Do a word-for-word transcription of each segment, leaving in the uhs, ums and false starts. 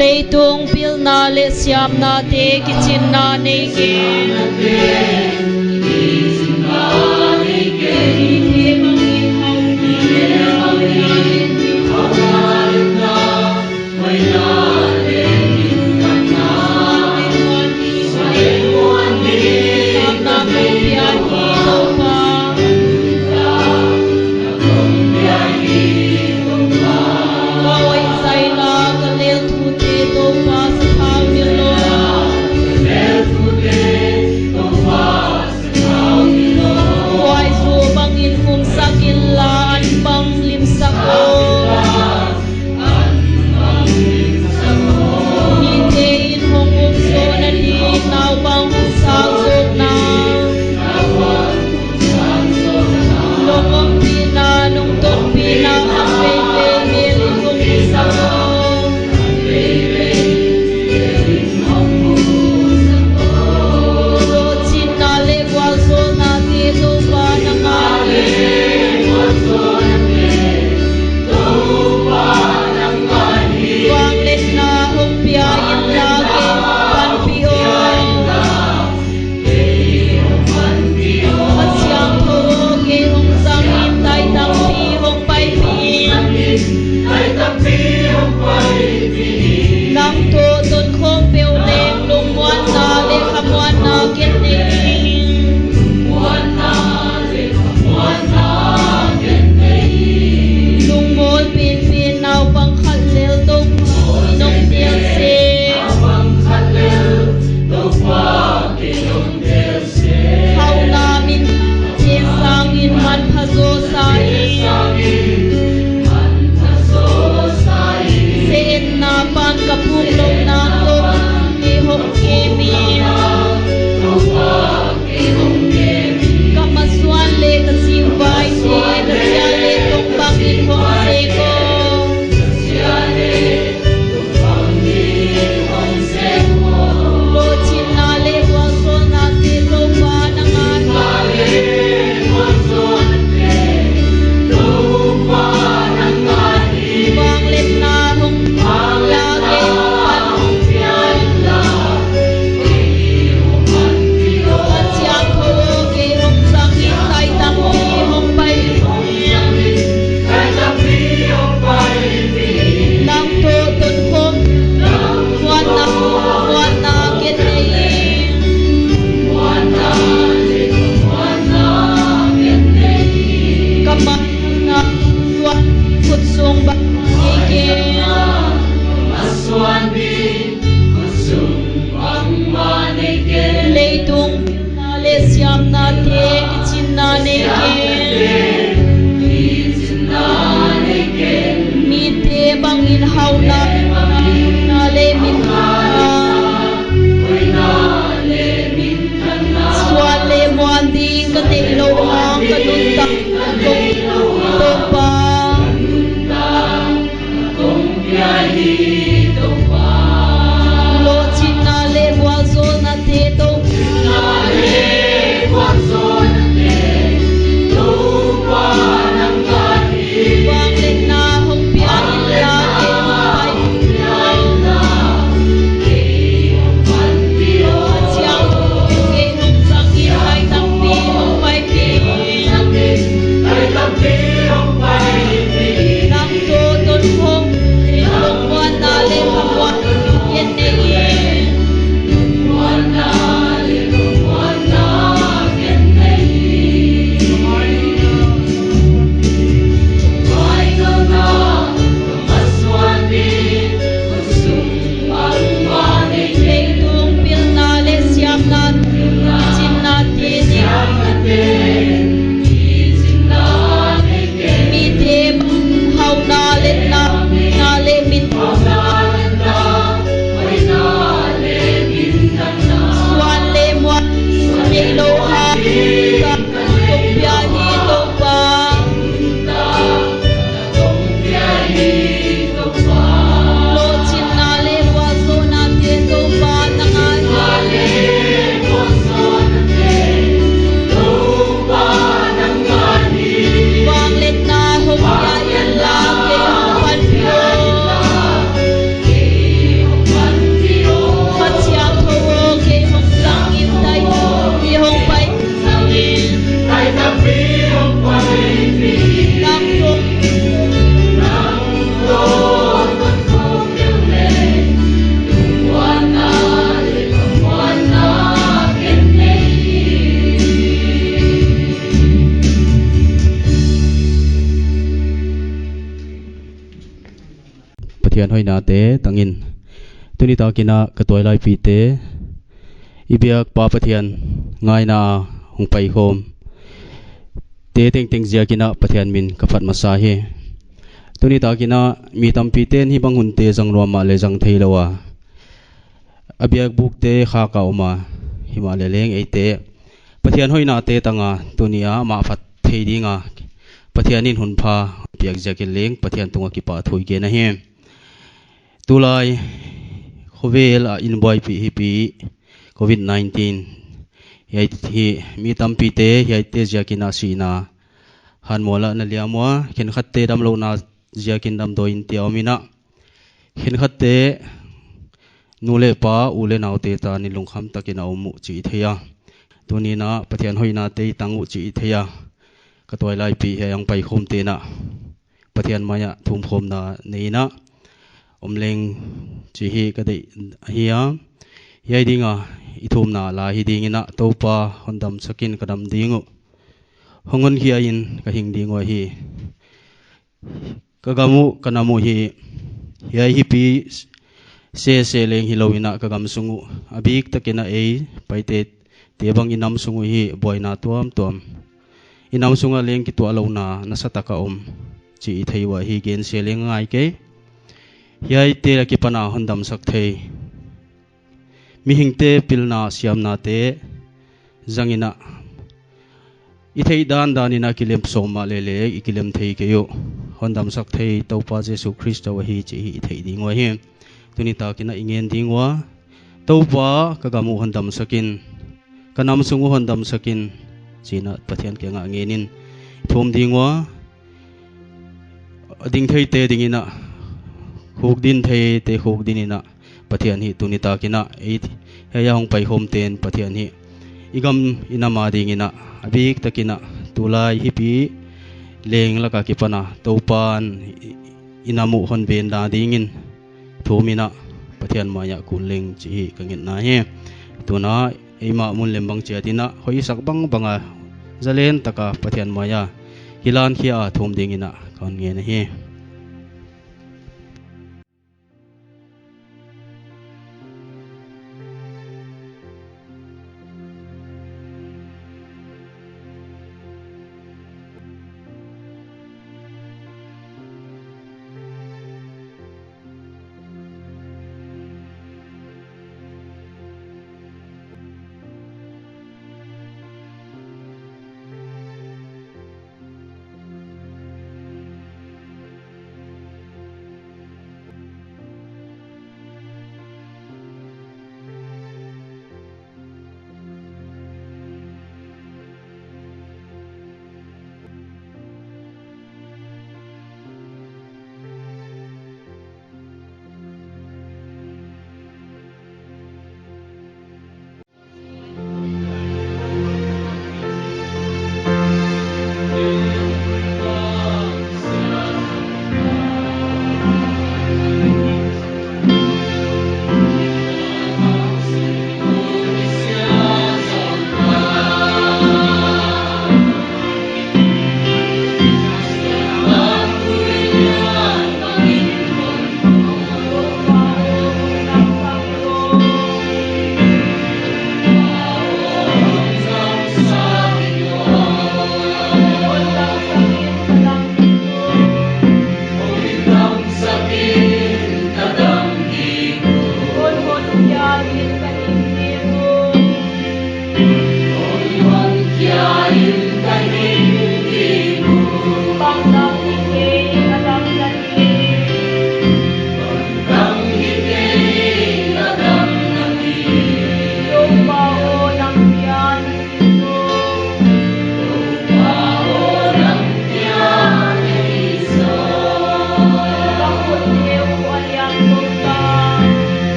Leitung pilna leh siamna te kichinna nei kei. Pathian hoihnate tangin, tuni takin a ka tuailaipihte, i biak Pa Pathian ngaihna a hong paikhawm te tengteng ziakin a Pathian min ka phat masa hi. Tuni takin a mi tampite'n hibang hunte zang nuam mahleh zang theilou a, a biakbukte khak a om a, himahleh leng eite Pathian hoihnate tang a tuni a amah phat thei ding a Pathian in hun pha piak ziakin leng Pathian tung a kipahthu i gen ahi. Tulai khovel a inbuaipih hipi covid nineteen, hiai hi mi tampite hiaite ziakin a sihna, hanmual a na liam ua, khenkhatte damlouhna ziakin damdawi in te a om in a, khenkhatte nu leh pa, u leh naute tan in lungkham takin a om uh chih i thei a, tuni'n a Pathian hoihnate i tang uh chih i thei a, ka tuailaipih hiai a hong paikhawmte'n a Pathian mai ah thumkhawmna nei in a om leng chih hi ka deih ahi a. Hiai ding a i thumna la hi dingin a, Toupa hondamsak in, ka dam ding uh. Hong honkhia in, ka hing ding uh ahi. Ka gam uh, ka nam uh hi hiai hipi sese leng hilou in a, ka gam sung uh, a biktakin a ei Paite te bang i nam sung uh hi buaina tuamtuam, i nam sung a leng kituahlouhna nasatak a om chih i thei ua, hi gensia leng ngai kei. Hiaite akipan a hondamsak thei, mihingte pilna siamnate zang in a, i theih dandan in a kilem sawm mahleh leng i kilem thei kei uh. Hondamsak thei Toupa Jesu Khrist ahi chih hi i theih ding uh ahi. Tuni takin a i ngen ding ua, Toupa, ka gam uh hondamsak in, ka nam sung uh hondamsak in, chi'n a Pathian kiang ah ngen in thum ding ua, a ding theite dingin a, khukdin theite khukdin in a, Pathian hi tuni takin a ei, hiai a hong paikhawmte'n Pathian hi i gam i nam a dingin a, a biktakin a, tulai hipi leng lak akipan a Toupa'n i nam uh hon venna dingin thum in a, Pathian mai ah kun leng chih hi ka ngetna hi. Tun a eimah mun lem bang chiat in a, hoihsak bangbang a, zalen tak a Pathian mai ah kilankhia a thum dingin a ka hon ngen ahi.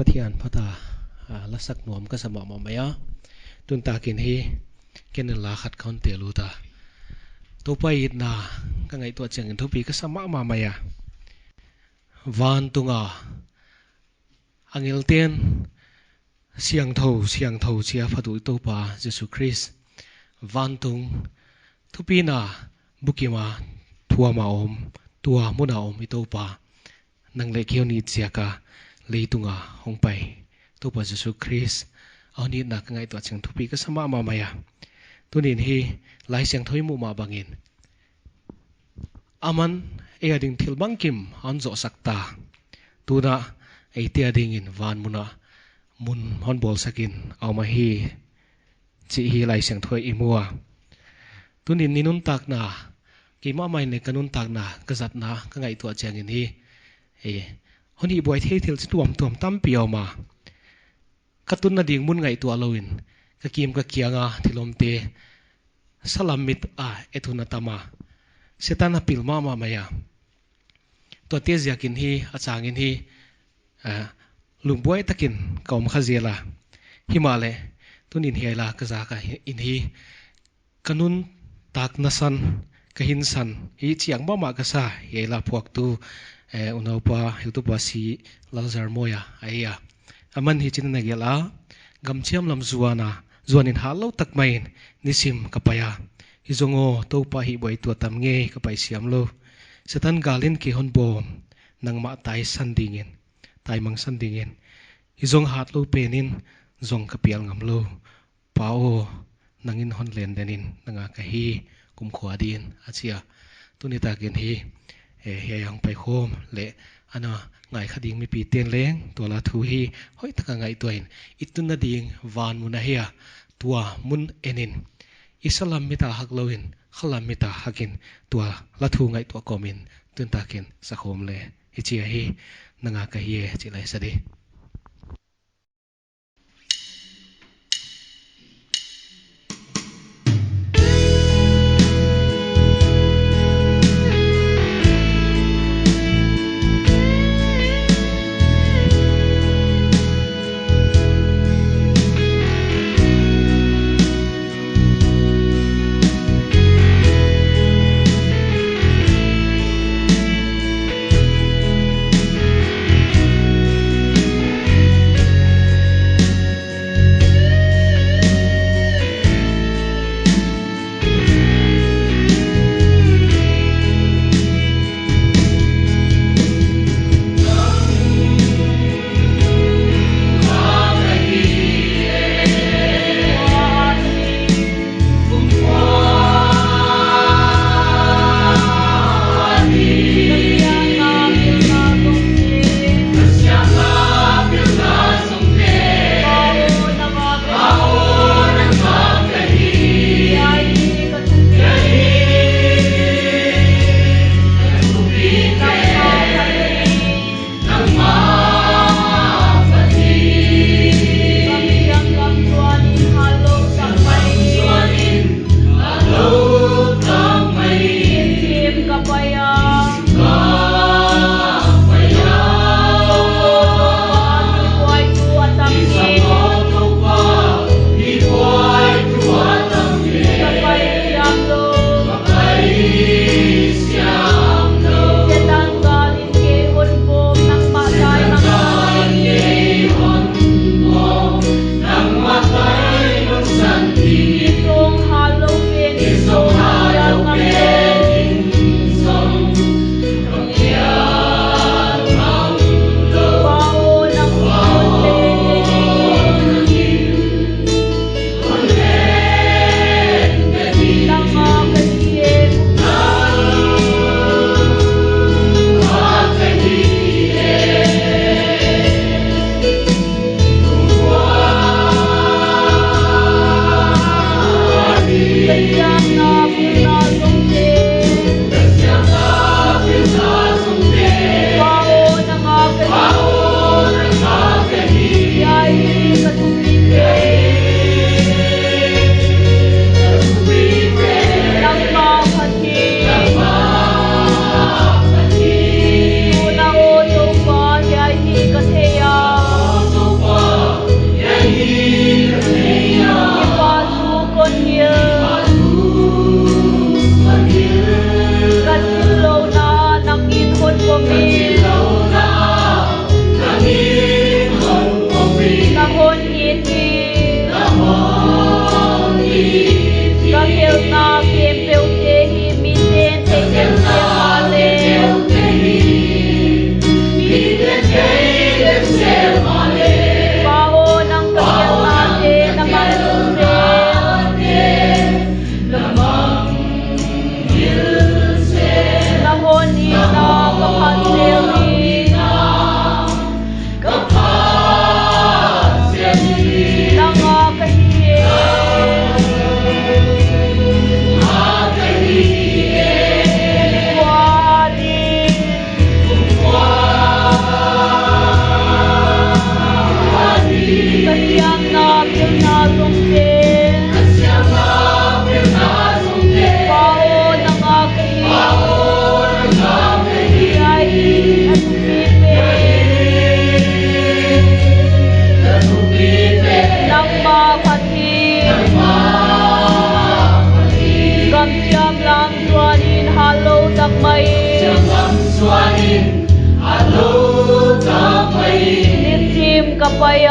Pathian phat a, a, lasak nuam ka sa mahmah mai a. Tun takin hi, ken la khat ka hon tel ut a. Toupa itna ka ngaihtuah chiangin thupi ka sa mahmah mai a. Vantung a, angelte'n siangthou, siangthou chi a phat uh i Toupa Jesu Khrist. Vantung thupina bukim a, thuam a om, tua mun a om i Toupa. Nang leh kei hon it ziak a leitung a hong pai Toupa Jesu Khrist a hon itna ka ngaihtuah chiang thupi ka sa mahmah mai a. Tunin hi Laisiangthou i muh mah bangin, aman ei ading thil bangkim a hon zohsak ta. Tuna eite adingin van mun ah mun hon bawlsakin a om ahi chih hi Laisiangthou ah i mu a. Tunin ni nuntakna, keimah mah in leng ka nuntakna, ka zatna, ka ngaihtuah chiangin hi, eh, hon hihbuai thei thil chi tuamtuam tampi a om a. Ka tunna ding mun ngaihtuah louin, ka kim ka kianga thil omte, salam mit a et hun a tam a. Setan a pil mahmah mai a. Tuate ziakin hi, a changin hi, ah, lungbuai takin ka om kha zel a. Himahleh, tunin hiai la ka zak a hi, in hi, ka nuntakna san, ka hinsan, hi chiang mahmah ka sa, hiai la phuaktu, eh, unaupa, heutupa C. Lalzarmawia, ahi a. Aman hichi'n ana gelh a, gamchiam lam zuan a, zuanin hatlou tak mahin, nisim ka pai a. Hi zong aw, Toupa hihbuai tuah tam ngei ka pai siam lou. Setan galin kei hon bawm, nangmah taisan dingin, taimangsan dingin. Hi zong hatlou penin, zong ka pial ngam lou. Pa aw, nangin hon len den in, nanga ka hi, kumkhua din, a chi a. Tuni takin hi, eh, hiai a hong paikhawm leh ana ngai kha ding mipite'n leng, tua la thu hi, hoihtaka ngaihtuahin, i tunna ding van mun ahi a, tua mun enin, i salam mit a hak louin, khalam mit a hakin, tua la thu ngaihtuah kawmin, tuni takin sakhawm le, hichi ahi, nanga ka hi e, chih la i sa di. Pai a.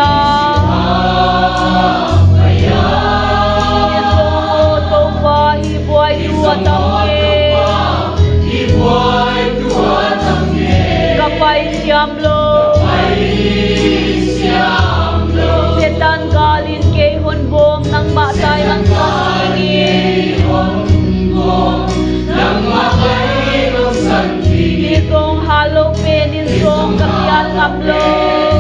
Pai a. Topa, hiai buaitu a tam kei. Ka pai siam lou. Setan galin kei hon bawm, nangmah tai nangsan ding in. Hiai zong halou pen in zong ka pial ngam lou.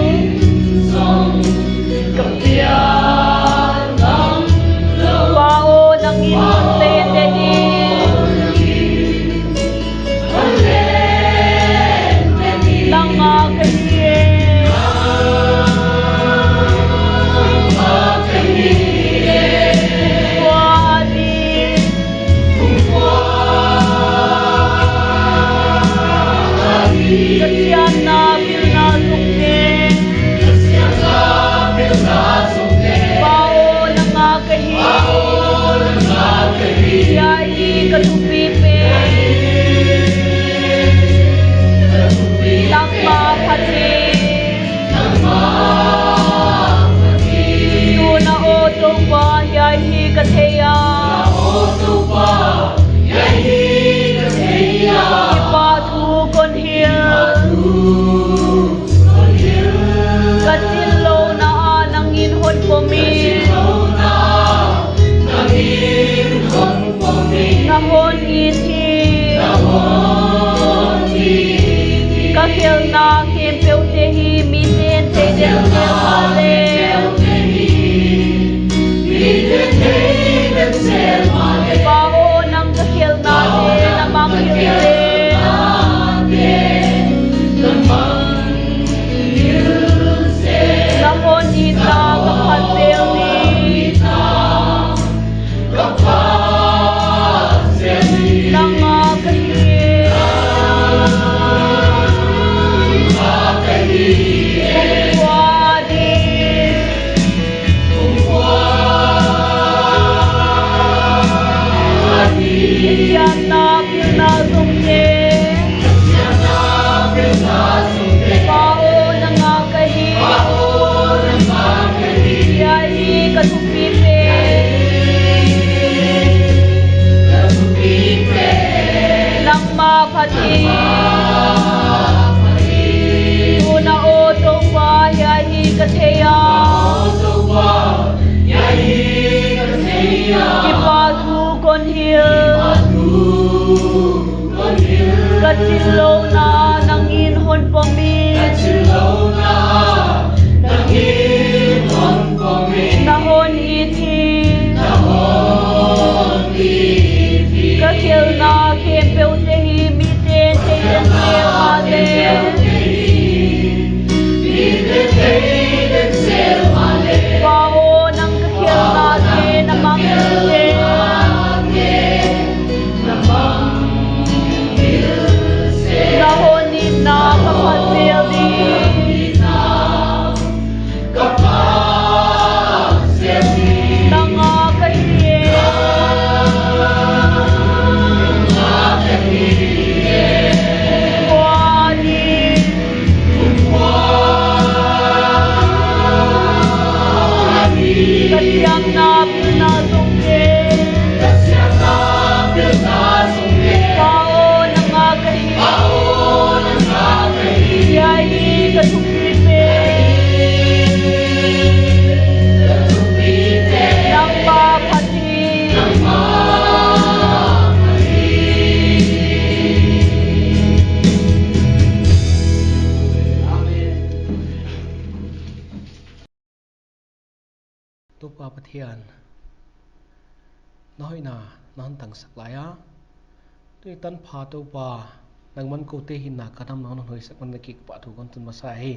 Ka pial ngam lou. Pa aw, nang in hon lente ding. Nangmah ka hi e. Ka chiamna pilna zong teng. Pa aw, nangmah ka hi. Hiai hi ka thupi pen. Nangmah phat in. Tuna aw Topa, hiai hi ka thei a. Kipahthu kon hilh. Ka chillouhna ah nang in hon pom in. Na hon it hi. Ka khelhna khempeuhte hi miten thei den zel mahleh. Pa aw, nang ka khelhnate na mangngilh zel. Na hon itna ka phat zel ding. Nangmah ka hi. Kum kua ding. Ka chiamna pilna zong teng. Pa aw, nangmah ka hi. Hiai hi ka thupi pen. Nangmah phat in. Tuna aw Topa, hiai hi ka thei a. Kipahthu kon hilh. Ka chillouhna nang in hon pom in. Na hon it hi. Ka khelhna khempeuhte hi miten thei den zel mahleh. Pa aw, nang ka khelhnate na mangngilh zel. Na hon itna ka phat zel ding. Nangmah ka hi e. Kum kua ding. Ka chiamna pilna zong teng. Pa aw, nangmah ka hi. Hiai hi ka thupi pen. Nangmah phat in. Toupa Pathian, na hoihna na hon tangsak lai a. Tuni tanpha Toupa, nangman koute hinna ka damna hon hoihsak man na kiang kipahthu kon tun masa hi.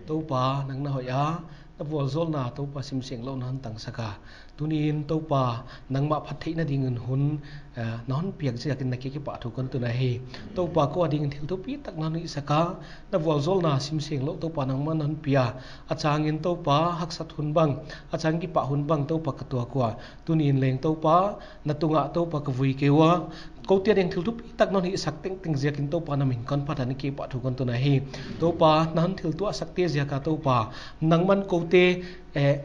Toupa, nang na hoih a, Na vualzawlna Toupa simseng louh na hon tangsak a. Tuni'n Toupa nangmah phat theihna dingin hun, eh, na hon piak ziakin na kiang kipahthu kon tun ahi. Toupa kou adingin thil thupi tak na hon hihsak a. Na vualzawlna simseng louh Toupa nangman na hon pia. A changin Toupa haksat hun bang, a chang kipah hun bang Toupa ka tuak ua. Tuni'n leng Toupa na tungah Toupa ka vui kei ua. Koute ading thil thupi tak na hon hihsak tengteng ziakin Toupa na min kon phat a na kiang kipahthu kon tun ahi. Toupa na hon thil tuahsakte ziak a Toupa nangman koute, eh,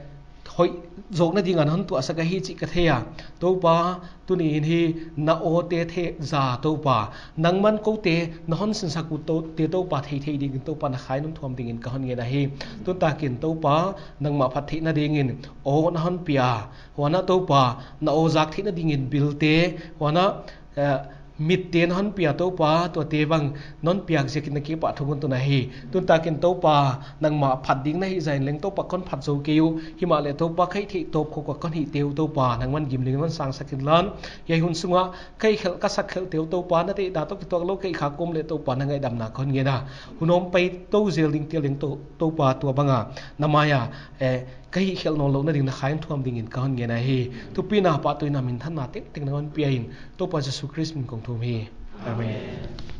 hoih zawkna ding a na hon tuahsak ahi chih ka thei a. Toupa tuni'n hi na awte thei za Toupa nangman koute na hon sinsak uh Tou-, te Toupa thei thei dingin Toupa na kha in hon thuam dingin ka hon ngen ahi. Tuntakin Toupa nangmah phat theihna dingin aw na hon pia. Huan a Toupa na aw zak theihna dingin bilte, huan a, eh, mitte na hon pia Toupa, tuate bang na hon piak ziakin na kiang kipahthu kon tun ahi. Tuntakin Toupa nangmah phat ding na hih zahin leng Toupa kon phat zou kei uh. Himahleh Toupa ka hih theih tawp khawng a kon hihte uh Toupa nangman gimlim in hon sangsak inla. Hiai hun sungah ka hih khelh ka sak khelhte uh Toupa na deihna toh kituak lou ka hih khak kawm leh Toupa na ngaihdamna kon ngen a. Hun hong pai tou zel dingte leng Tou-, Toupa tua bang a na mai a, eh, ka hih khelh nawnlouhna ding na kha in thuam dingin ka hon ngen ahi. Thupina, pahtawina, minthanna tengteng na hon pia in Toupa Jesu Khrist min kong thum hi. Amen.